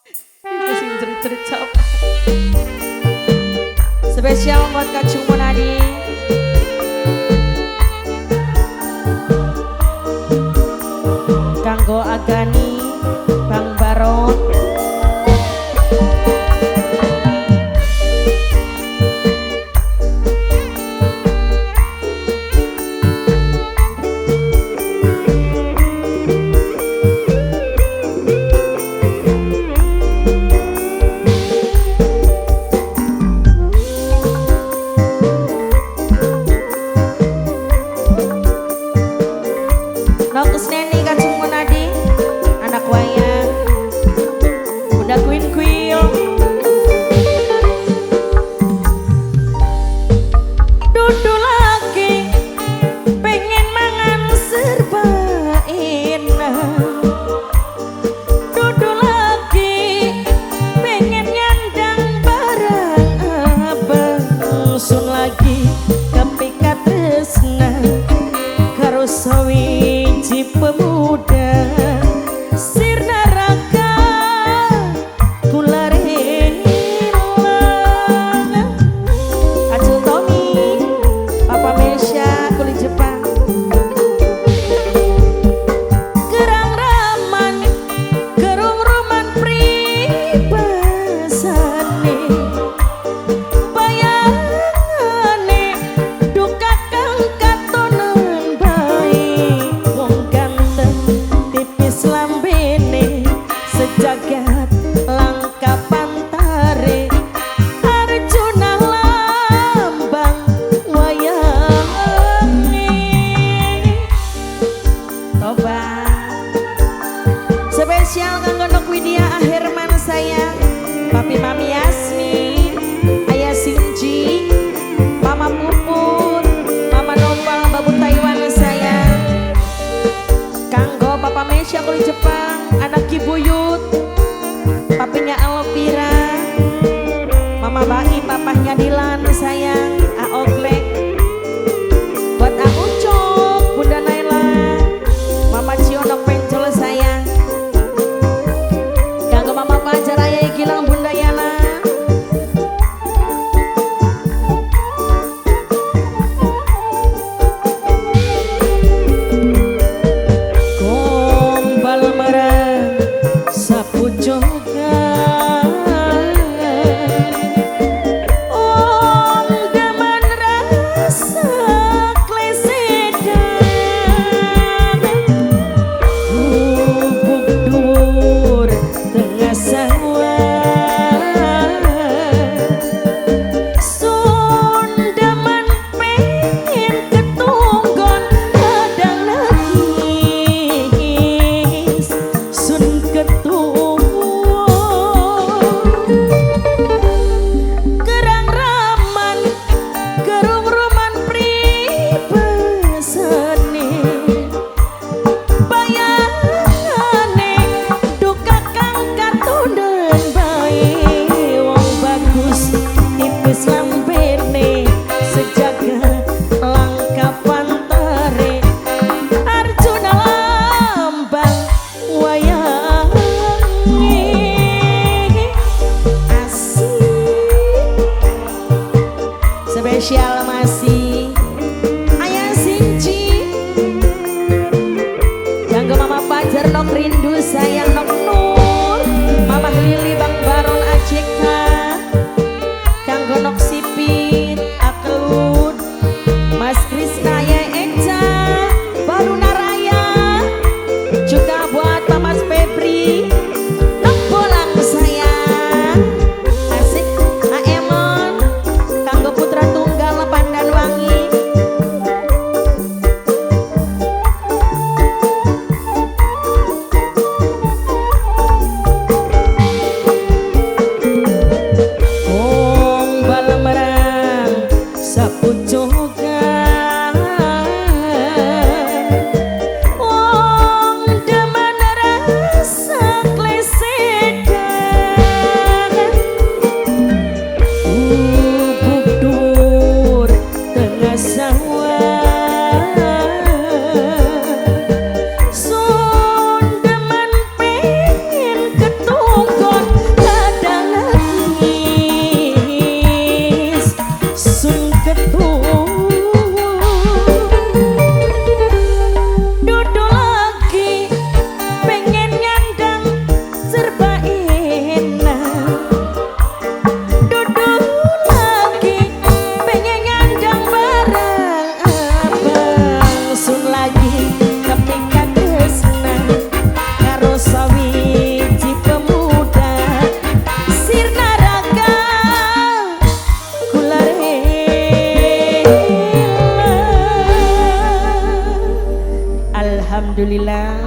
Itu sing jerit-jerit siapa? Spesial buat Kacung Munadi. Kanggo Agani, Bang Baron. Nokus Neni Kacung Munadi, anak wayang, Bunda Queen Queen. Dudu lagi pengen mangan serba enak. Dudu lagi pengen nyandang barang abang. Sun lagi kepikat tresna karo sawiji pemuda sirna raka kula rela. Acul Tommy, Papa Mesya kuli Jepang. Gerang raman gerung roman pribasane bayangane duka kang katonan bae wong ganteng tipis lambene sejagat langka pantare Arjuna lambang wayange. Toba spesial kanggo Nok Widya Herman sayang, Papi Mami Yasmin, Ayah Sinji, Mama Puput, Mama Nopal Babu Taiwan sayang. Kanggo Papa Mesya kuli Jepang, anak Kibuyut, papinya Alvira, Mama Bai, papahnya Dilan sayang, Aoglek. Buat aku Ucok, Bunda Naila, Mama Cionok Pencol sayang. Kanggo Mama Fajar, Ayah Gilang, Bunda Yana. Gombal marang sapujokan. Oh Alhamdulillah.